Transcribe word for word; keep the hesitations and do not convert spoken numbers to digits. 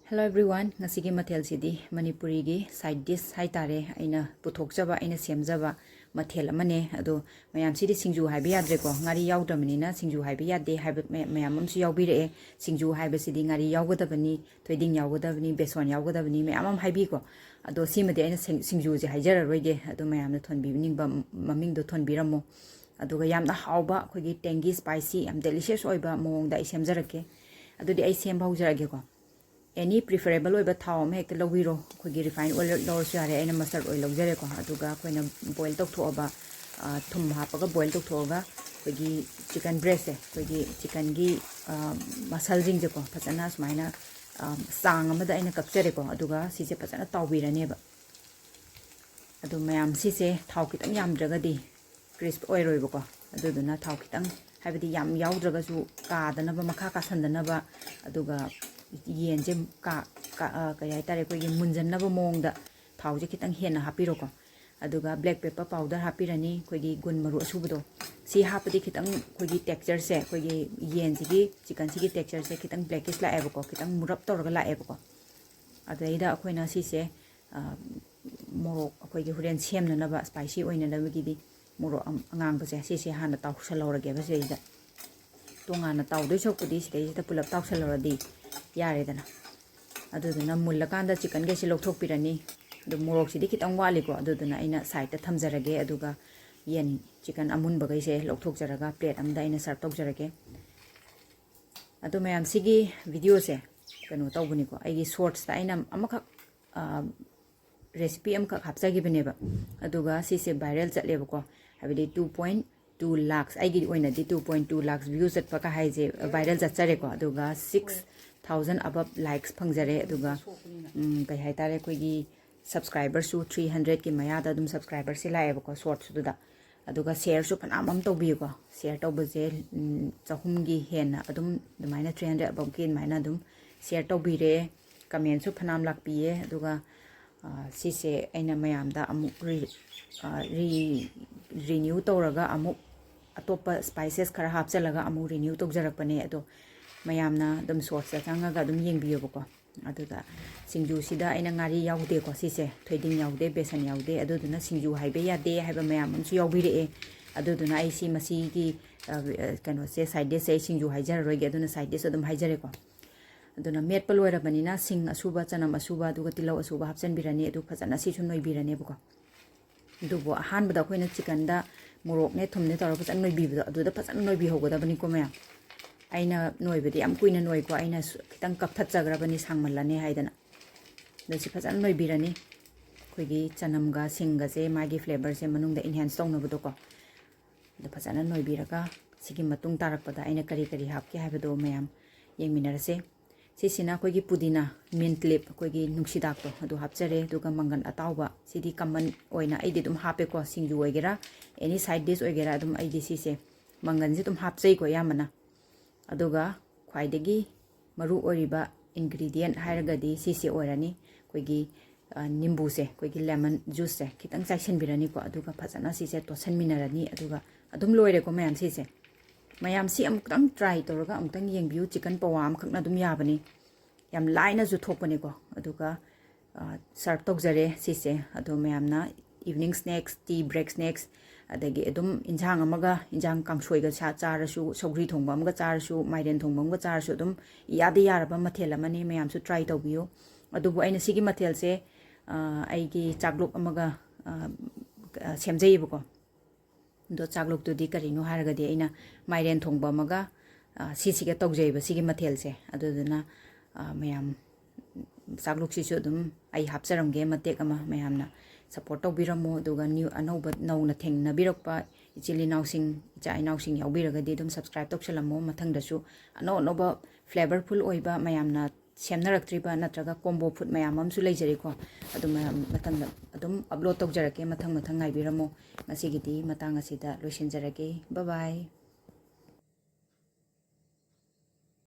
Hello everyone, ꯉꯁꯤꯒꯤ ꯃꯊꯦꯜꯁꯤꯗꯤ ꯃꯅꯤꯄꯨꯔꯤꯒꯤ side dish ꯍꯥꯏꯇꯥꯔꯦ, ꯑꯩꯅ ꯄꯨꯊꯣꯛꯆꯕ, ꯑꯩꯅ ꯁꯦꯝꯖꯕ ꯃꯊꯦꯜ ꯑꯃꯅꯦ꯫ ꯑꯗꯣ ꯃꯌꯥꯝꯁꯤꯗꯤ ꯁꯤꯡꯖꯨ ꯍꯥꯏꯕ ꯌꯥꯗ꯭ꯔꯦꯀꯣ, ꯉꯥꯔꯤ ꯌꯥꯎꯗ꯭ꯔꯕꯅꯤꯅ ꯁꯤꯡꯖꯨ ꯍꯥꯏꯕ ꯌꯥꯗꯦ ꯍꯥꯏꯕ ꯃꯌꯥꯝ ꯑꯃꯁꯨ ꯌꯥꯎꯕꯤꯔꯛꯑꯦ꯫ ꯁꯤꯡꯖꯨ ꯍꯥꯏꯕꯁꯤꯗꯤ ꯉꯥꯔꯤ ꯌꯥꯎꯒꯗꯕꯅꯤ, ꯊꯣꯏꯗꯤꯡ ꯌꯥꯎꯒꯗꯕꯅꯤ, ꯕꯦꯁꯣꯟ ꯌꯥꯎꯒꯗꯕꯅꯤ, ꯃꯌꯥꯝ ꯑꯃ ꯍꯥꯏꯕꯤꯀꯣ꯫ ꯑꯗꯣ ꯁꯤꯃꯗꯤ ꯑꯩꯅ ꯁꯤꯡ- ꯁꯤꯡꯖꯨꯁꯦ ꯍꯥꯏꯖꯔꯔꯣꯏꯒꯦ, ꯑꯗꯣ ꯃꯌꯥꯝꯅ ꯊꯣꯟꯕꯤꯅꯤꯡꯕ ꯃꯃꯤꯡꯗꯣ ꯊꯣꯟꯕꯤꯔꯝꯃꯣ꯫ ꯑꯗꯨꯒ ꯌꯥꯝꯅ ꯍꯥꯎꯕ, ꯑꯩꯈꯣꯏꯒꯤ tangy spicy, ꯌꯥꯝ delicious ꯑꯣꯏꯕ ꯃꯑꯣꯡꯗ ꯑꯩ ꯁꯦꯝꯖꯔꯛꯀꯦ꯫ ꯑꯗꯨꯗꯤ ꯑꯩ ꯁꯦꯝꯕ ꯍꯧꯖꯔꯛꯑꯒꯦꯀꯣ꯫ Any preferable ꯑꯣꯏꯕ ꯊꯥꯎ ꯑꯃ ꯍꯦꯛꯇ ꯂꯧꯕꯤꯔꯣ꯫ ꯑꯩꯈꯣꯏꯒꯤ refined oil ꯂꯧꯔꯁꯨ ꯌꯥꯔꯦ, ꯑꯩꯅ mustard oil ꯂꯧꯖꯔꯦꯀꯣ꯫ ꯑꯗꯨꯒ ꯑꯩꯈꯣꯏꯅ boil ꯇꯧꯊꯣꯛꯑꯕ, ꯑ, ꯊꯨꯝ ꯍꯥꯞꯄꯒ boil ꯇꯧꯊꯣꯛꯑꯒ ꯑꯩꯈꯣꯏꯒꯤ chicken breastꯁꯦ, ꯑꯩꯈꯣꯏꯒꯤ chickenꯒꯤ, ꯑ, muscleꯁꯤꯡꯁꯦꯀꯣ, ꯐꯖꯅ ꯁꯨꯃꯥꯏꯅ, ꯑ, ꯆꯥꯡ ꯑꯃꯗ ꯑꯩꯅ ꯀꯛꯆꯔꯦꯀꯣ꯫ ꯑꯗꯨꯒ ꯁꯤꯁꯦ ꯐꯖꯅ ꯇꯥꯎꯕꯤꯔꯅꯦꯕ꯫ ꯑꯗꯣ ꯃꯌꯥꯝ, ꯁꯤꯁꯦ ꯊꯥꯎ ꯈꯤꯇꯪ ꯌꯥꯝꯗ꯭ꯔꯒꯗꯤ crisp ꯑꯣꯏꯔꯣꯏꯕꯀꯣ꯫ ꯑꯗꯨꯗꯨꯅ ꯊꯥꯎ ꯈꯤꯇꯪ, ꯍꯥꯏꯕꯗꯤ ꯌꯥꯝ ꯌꯥꯎꯗ꯭ꯔꯒꯁꯨ ꯀꯥꯗꯅꯕ, ꯃꯈꯥ ꯀꯥꯁꯟꯗꯅꯕ, ꯑꯗꯨꯒ ꯌꯦꯟꯁꯦ ꯀꯥ-, ꯀꯥ-, ꯑ, ꯀꯩ ꯍꯥꯏꯇꯥꯔꯦ, ꯑꯩꯈꯣꯏꯒꯤ ꯃꯨꯟꯖꯟꯅꯕ ꯃꯑꯣꯡꯗ ꯊꯥꯎꯁꯦ ꯈꯤꯇꯪ ꯍꯦꯟꯅ ꯍꯥꯞꯄꯤꯔꯣꯀꯣ꯫ ꯑꯗꯨꯒ black pepper powder ꯍꯥꯞꯄꯤꯔꯅꯤ, ꯑꯩꯈꯣꯏꯒꯤ ꯒꯨꯟ ꯃꯔꯨ ꯑꯁꯨꯕꯗꯣ꯫ ꯁꯤ ꯍꯥꯞꯄꯗꯤ ꯈꯤꯇꯪ ꯑꯩꯈꯣꯏꯒꯤ textureꯁꯦ, ꯑꯩꯈꯣꯏꯒꯤ ꯌꯦꯟꯁꯤꯒꯤ, chickenꯁꯤꯒꯤ textureꯁꯦ ꯈꯤꯇꯪ blackish ꯂꯥꯛꯑꯦꯕꯀꯣ, ꯈꯤꯇꯪ ꯃꯨꯔꯞ ꯇꯧꯔꯒ ꯂꯥꯛꯑꯦꯕꯀꯣ꯫ ꯑꯗꯩꯗ ꯑꯩꯈꯣꯏꯅ ꯁꯤꯁꯦ, ꯑ, ꯃꯣꯔꯣꯛ ꯑꯩꯈꯣꯏꯒꯤ ꯍꯣꯔꯦꯟ ꯁꯦꯝꯅꯅꯕ, spicy ꯑꯣꯏꯅꯅꯕꯒꯤꯗꯤ ꯃꯣꯔꯣꯛ ꯑꯝ-, ꯑꯉꯥꯡꯕꯁꯦ, ꯁꯤꯁꯦ ꯍꯥꯟꯅ ꯇꯥꯎꯁꯜꯍꯧꯔꯒꯦꯕ ꯁꯤꯗꯩꯁꯤꯗ꯫ ꯇꯣꯉꯥꯟꯅ ꯇꯥꯎꯗꯣꯏ ꯁꯔꯨꯛꯄꯨꯗꯤ ꯁꯤꯗꯩꯁꯤꯗ ꯄꯨꯂꯞ ꯇꯥꯎꯁꯜꯍꯧꯔꯗꯤ ꯌꯥꯔꯦꯗꯅ꯫ ꯑꯗꯨꯗꯨꯅ ꯃꯨꯜꯂꯀꯥꯟꯗ chickenꯒꯩꯁꯦ ꯂꯧꯊꯣꯛꯄꯤꯔꯅꯤ꯫ ꯑꯗꯨ ꯃꯣꯔꯣꯛꯁꯤꯗꯤ ꯈꯤꯇꯪ ꯋꯥꯠꯂꯤꯀꯣ, ꯑꯗꯨꯗꯨꯅ ꯑꯩꯅ sideꯇ ꯊꯝꯖꯔꯒꯦ꯫ ꯑꯗꯨꯒ ꯌꯦꯟ, chicken ꯑꯃꯨꯟꯕꯈꯩꯁꯦ ꯂꯧꯊꯣꯛꯆꯔꯒ plate ꯑꯃꯗ ꯑꯩꯅ serve ꯇꯧꯖꯔꯒꯦ꯫ ꯑꯗꯣ ꯃꯌꯥꯝ, ꯁꯤꯒꯤ videoꯁꯦ ꯀꯩꯅꯣ ꯇꯧꯕꯅꯤꯀꯣ, ꯑꯩꯒꯤ shortsꯇ ꯑꯩꯅ ꯑꯃꯈꯛ, ꯑ, recipe ꯑꯃꯈꯛ ꯍꯥꯞꯆꯈꯤꯕꯅꯦꯕ, ꯑꯗꯨꯒ ꯁꯤꯁꯦ viral ꯆꯠꯂꯦꯕꯀꯣ꯫ ꯍꯥꯏꯕꯗꯤ two point two lakhs, ꯑꯩꯒꯤ ꯑꯣꯏꯅꯗꯤ two point two lakhs view ꯆꯠꯄꯒ ꯍꯥꯏꯁꯦ viral ꯆꯠꯆꯔꯦꯀꯣ꯫ ꯑꯗꯨꯒ six thousand above likes ꯐꯪꯖꯔꯦ꯫ ꯑꯗꯨꯒ, ꯎꯝ, ꯀꯩ ꯍꯥꯏꯇꯥꯔꯦ, ꯑꯩꯈꯣꯏꯒꯤ subscriberꯁꯨ three hundredꯀꯤ ꯃꯌꯥꯗ ꯑꯗꯨꯝ subscriberꯁꯦ ꯂꯥꯛꯑꯦꯕꯀꯣ shortsꯇꯨꯗ꯫ ꯑꯗꯨꯒ shareꯁꯨ ꯐꯅꯌꯥꯝ ꯑꯃ ꯇꯧꯕꯤꯌꯨꯀꯣ꯫ Share ꯇꯧꯕꯁꯦ, ꯎꯝ, ꯆꯍꯨꯝꯒꯤ ꯍꯦꯟꯅ ꯑꯗꯨꯝ, ꯑꯗꯨꯃꯥꯏꯅ three hundred aboveꯀꯤ ꯑꯗꯨꯃꯥꯏꯅ ꯑꯗꯨꯝ share ꯇꯧꯕꯤꯔꯦ꯫ Commentꯁꯨ ꯐꯅꯌꯥꯝ ꯂꯥꯛꯄꯤꯌꯦ꯫ ꯑꯗꯨꯒ, ꯑ, ꯁꯤꯁꯦ ꯑꯩꯅ ꯃꯌꯥꯝꯗ ꯑꯃꯨꯛ re-, ꯑ, re-, renew ꯇꯧꯔꯒ ꯑꯃꯨꯛ ꯑꯇꯣꯞꯄ spices ꯈꯔ ꯍꯥꯞꯆꯤꯜꯂꯒ ꯑꯃꯨꯛ renew ꯇꯧꯖꯔꯛꯄꯅꯦ꯫ ꯑꯗꯣ ꯃꯌꯥꯝꯅ ꯑꯗꯨꯝ ꯁꯣꯔꯠꯁꯇ ꯆꯪꯉꯒ ꯑꯗꯨꯝ ꯌꯦꯡꯕꯤꯌꯣꯕꯀꯣ꯫ ꯑꯗꯨꯒ ꯁꯤꯡꯖꯨꯁꯤꯗ ꯑꯩꯅ ꯉꯥꯔꯤ ꯌꯥꯎꯗꯦꯀꯣ, ꯁꯤꯁꯦ ꯊꯣꯏꯗꯤꯡ ꯌꯥꯎꯗꯦ, ꯕꯦꯁꯟ ꯌꯥꯎꯗꯦ, ꯑꯗꯨꯗꯨꯅ ꯁꯤꯡꯖꯨ ꯍꯥꯏꯕ ꯌꯥꯗꯦ ꯍꯥꯏꯕ ꯃꯌꯥꯝ ꯑꯃꯁꯨ ꯌꯥꯎꯕꯤꯔꯛꯑꯦ꯫ ꯑꯗꯨꯗꯨꯅ ꯑꯩ ꯁꯤ ꯃꯁꯤꯒꯤ, ꯑ, ꯑ, ꯀꯩꯅꯣꯁꯦ, ꯁꯥꯏꯠ ꯗꯤꯁꯁꯦ ꯑꯩ ꯁꯤꯡꯖꯨ ꯍꯥꯏꯖꯔꯔꯣꯏꯒꯦ, ꯑꯗꯨꯅ ꯁꯥꯏꯠ ꯗꯤꯁ ꯑꯗꯨꯝ ꯍꯥꯏꯖꯔꯦꯀꯣ꯫ ꯑꯗꯨꯅ ꯃꯦꯠꯄ ꯂꯣꯏꯔꯕꯅꯤꯅ ꯁꯤꯡ ꯑꯁꯨꯕ, ꯆꯅꯝ ꯑꯁꯨꯕ, ꯑꯗꯨꯒ ꯇꯤꯜꯍꯧ ꯑꯁꯨꯕ ꯍꯥꯞꯆꯤꯟꯕꯤꯔꯅꯤ꯫ ꯑꯗꯨ ꯐꯖꯅ ꯁꯤꯁꯨ ꯅꯣꯏꯕꯤꯔꯅꯦꯕꯀꯣ꯫ ꯑꯗꯨꯕꯨ ꯑꯍꯥꯟꯕꯗ ꯑꯩꯈꯣꯏꯅ ꯆꯤꯀꯟꯗ ꯃꯣꯔꯣꯛꯅꯦ ꯊꯨꯝꯅꯦ ꯇꯧꯔꯒ ꯐꯖꯅ ꯅꯣꯏꯕꯤꯕꯗꯣ, ꯑꯗꯨꯗ ꯐꯖꯅ ꯅꯣꯏꯕꯤꯍꯧꯒꯗꯕꯅꯤꯀꯣ ꯃꯌꯥꯝ꯫ ꯑꯩꯅ ꯅꯣꯏꯕꯗꯤ ꯌꯥꯝ ꯀꯨꯏꯅ ꯅꯣꯏꯀꯣ, ꯑꯩꯅ ꯁꯨ-, ꯈꯤꯇꯪ ꯀꯛꯊꯠꯆꯈ꯭ꯔꯕꯅꯤ ꯁꯥꯡꯃꯜꯂꯅꯤ ꯍꯥꯏꯗꯅ꯫ ꯑꯗꯨ ꯁꯤ ꯐꯖꯅ ꯅꯣꯏꯕꯤꯔꯅꯤ꯫ ꯑꯩꯈꯣꯏꯒꯤ ꯆꯅꯝꯒ ꯁꯤꯡꯒꯁꯦ ꯃꯥꯒꯤ ꯐ꯭ꯂꯦꯕꯔꯁꯦ ꯃꯅꯨꯡꯗ ꯏꯟꯍꯦꯟꯁ ꯇꯧꯅꯕꯗꯣꯀꯣ꯫ ꯑꯗꯨ ꯐꯖꯅ ꯅꯣꯏꯕꯤꯔꯒ ꯁꯤꯒꯤ ꯃꯇꯨꯡ ꯇꯥꯔꯛꯄꯗ ꯑꯩꯅ ꯀꯔꯤ ꯀꯔꯤ ꯍꯥꯞꯀꯦ ꯍꯥꯏꯕꯗꯣ ꯃꯌꯥꯝ ꯌꯦꯡꯃꯤꯟꯅꯔꯁꯦ꯫ ꯁꯤꯁꯤꯅ ꯑꯩꯈꯣꯏꯒꯤ ꯄꯨꯗꯤꯅꯥ, ꯃꯤꯟꯠ ꯂꯤꯞ, ꯑꯩꯈꯣꯏꯒꯤ ꯅꯨꯡꯁꯤꯗꯥꯛꯇꯣ ꯑꯗꯨ ꯍꯥꯞꯆꯔꯦ꯫ ꯑꯗꯨꯒ ꯃꯪꯒꯟ ꯑꯇꯥꯎꯕ, ꯁꯤꯗꯤ ꯀꯃꯟ ꯑꯣꯏꯅ ꯑꯩꯗꯤ ꯑꯗꯨꯝ ꯍꯥꯞꯄꯦꯀꯣ, ꯁꯤꯡꯖꯨ ꯑꯣꯏꯒꯦꯔꯥ, ꯑꯦꯅꯤ ꯁꯥꯏꯠ ꯗꯤꯁ ꯑꯣꯏꯒꯦꯔꯥ, ꯑꯗꯨꯝ ꯑꯩꯗꯤ ꯁꯤꯁꯦ ꯃꯪꯒꯟꯁꯦ ꯑꯗꯨꯝ ꯍꯥꯞꯆꯩꯀꯣ ꯑꯌꯥꯝꯕꯅ꯫ ꯑꯗꯨꯒ ꯈ꯭ꯋꯥꯏꯗꯒꯤ ꯃꯔꯨ ꯑꯣꯏꯔꯤꯕ ꯏꯟꯒ꯭ꯔꯤꯗꯤꯌꯦꯟꯠ ꯍꯥꯏꯔꯒꯗꯤ ꯁꯤꯁꯦ ꯑꯣꯏꯔꯅꯤ꯫ ꯑꯩꯈꯣꯏꯒꯤ, ꯑ, ꯅꯤꯝꯕꯨꯁꯦ, ꯑꯩꯈꯣꯏꯒꯤ ꯂꯦꯃꯟ ꯖꯨꯁꯁꯦ ꯈꯤꯇꯪ ꯆꯥꯏꯁꯤꯟꯕꯤꯔꯅꯤꯀꯣ꯫ ꯑꯗꯨꯒ ꯐꯖꯅ ꯁꯤꯁꯦ ꯇꯣꯠꯁꯟꯃꯤꯟꯅꯔꯅꯤ꯫ ꯑꯗꯨꯒ ꯑꯗꯨꯝ ꯂꯣꯏꯔꯦꯀꯣ ꯃꯌꯥꯝ ꯁꯤꯁꯦ꯫ ꯃꯌꯥꯝ ꯁꯤ ꯑꯃꯨꯛꯇꯪ ꯇ꯭ꯔꯥꯏ ꯇꯧꯔꯒ ꯑꯃꯨꯛꯇꯪ ꯌꯦꯡꯕꯤꯌꯨ꯫ ꯆꯤꯀꯟ ꯄꯋꯥ ꯑꯃꯈꯛꯅ ꯑꯗꯨꯝ ꯌꯥꯕꯅꯤ꯫ ꯌꯥꯝ ꯂꯥꯏꯅꯁꯨ ꯊꯣꯛꯄꯅꯤꯀꯣ꯫ ꯑꯗꯨꯒ, ꯑ, ꯁꯔꯞ ꯇꯧꯖꯔꯦ ꯁꯤꯁꯦ꯫ ꯑꯗꯣ ꯃꯌꯥꯝꯅ evening snacks, T break snacks, ꯑꯗꯒꯤ ꯑꯗꯨꯝ ꯏꯟꯁꯥꯡ ꯑꯃꯒ, ꯏꯟꯁꯥꯡ ꯀꯥꯡꯁꯣꯏꯒ ꯁꯥ-, ꯆꯥꯔꯁꯨ, ꯁꯧꯒ꯭ꯔꯤ ꯊꯣꯡꯕ ꯑꯃꯒ ꯆꯥꯔꯁꯨ, ꯃꯥꯏꯔꯦꯟ ꯊꯣꯡꯕ ꯑꯃꯒ ꯆꯥꯔꯁꯨ ꯑꯗꯨꯝ ꯏꯌꯥꯗ ꯌꯥꯔꯕ ꯃꯊꯦꯜ ꯑꯃꯅꯤ꯫ ꯃꯌꯥꯝꯁꯨ ꯇ꯭ꯔꯥꯏ ꯇꯧꯕꯤꯌꯨ꯫ ꯑꯗꯨꯕꯨ ꯑꯩꯅ ꯁꯤꯒꯤ ꯃꯊꯦꯜꯁꯦ, ꯑ, ꯑꯩꯒꯤ ꯆꯥꯛꯂꯨꯛ ꯑꯃꯒ, ꯑ, ꯑ, ꯁꯦꯝꯖꯩꯌꯦꯕꯀꯣ꯫ ꯑꯗꯣ ꯆꯥꯛꯂꯨꯛꯇꯨꯗꯤ ꯀꯔꯤꯅꯣ ꯍꯥꯏꯔꯒꯗꯤ ꯑꯩꯅ ꯃꯥꯏꯔꯦꯟ ꯊꯣꯡꯕ ꯑꯃꯒ, ꯑ, ꯁꯤꯁꯤꯒ ꯇꯧꯖꯩꯕ ꯁꯤꯒꯤ ꯃꯊꯦꯜꯁꯦ꯫ ꯑꯗꯨꯗꯨꯅ, ꯑ, ꯃꯌꯥꯝ ꯆꯥꯛꯂꯨꯛꯁꯤꯁꯨ ꯑꯗꯨꯝ ꯑꯩ ꯍꯥꯞꯆꯔꯝꯒꯦ ꯃꯇꯦꯛ ꯑꯃ, ꯃꯌꯥꯝꯅ ꯁꯞꯄꯣꯔꯠ ꯇꯧꯕꯤꯔꯝꯃꯣ꯫ ꯑꯗꯨꯒ ꯅ꯭ꯌꯨ, ꯑꯅꯧꯕ ꯅꯧꯅ ꯊꯦꯡꯅꯕꯤꯔꯛꯄ ꯏꯆꯤꯜ ꯏꯅꯥꯎꯁꯤꯡ, ꯏꯆꯥ ꯏꯅꯥꯎꯁꯤꯡ ꯌꯥꯎꯕꯤꯔꯒꯗꯤ ꯑꯗꯨꯝ ꯁꯕꯁꯀ꯭ꯔꯥꯏꯕ ꯇꯧꯁꯜꯂꯝꯃꯣ꯫ ꯃꯊꯪꯗꯁꯨ ꯑꯅꯧ ꯑꯅꯧꯕ ꯐ꯭ꯂꯦꯕꯔꯐꯨꯜ ꯑꯣꯏꯕ ꯃꯌꯥꯝꯅ ꯁꯦꯝꯅꯔꯛꯇ꯭ꯔꯤꯕ ꯅꯠꯇ꯭ꯔꯒ ꯀꯣꯝꯕꯣ ꯐꯨꯗ ꯃꯌꯥꯝ ꯑꯃꯁꯨ ꯂꯩꯖꯔꯤꯀꯣ꯫ ꯑꯗꯨ ꯃꯌꯥꯝ ꯃꯊꯪꯗ ꯑꯗꯨꯝ ꯑꯞꯂꯣꯗ ꯇꯧꯖꯔꯛꯀꯦ, ꯃꯊꯪ ꯃꯊꯪ ꯉꯥꯏꯕꯤꯔꯝꯃꯣ꯫ ꯉꯁꯤꯒꯤꯗꯤ ꯃꯇꯥꯡ ꯑꯁꯤꯗ ꯂꯣꯏꯁꯤꯟꯖꯔꯒꯦ꯫ ꯕꯥꯏ ꯕꯥꯏ꯫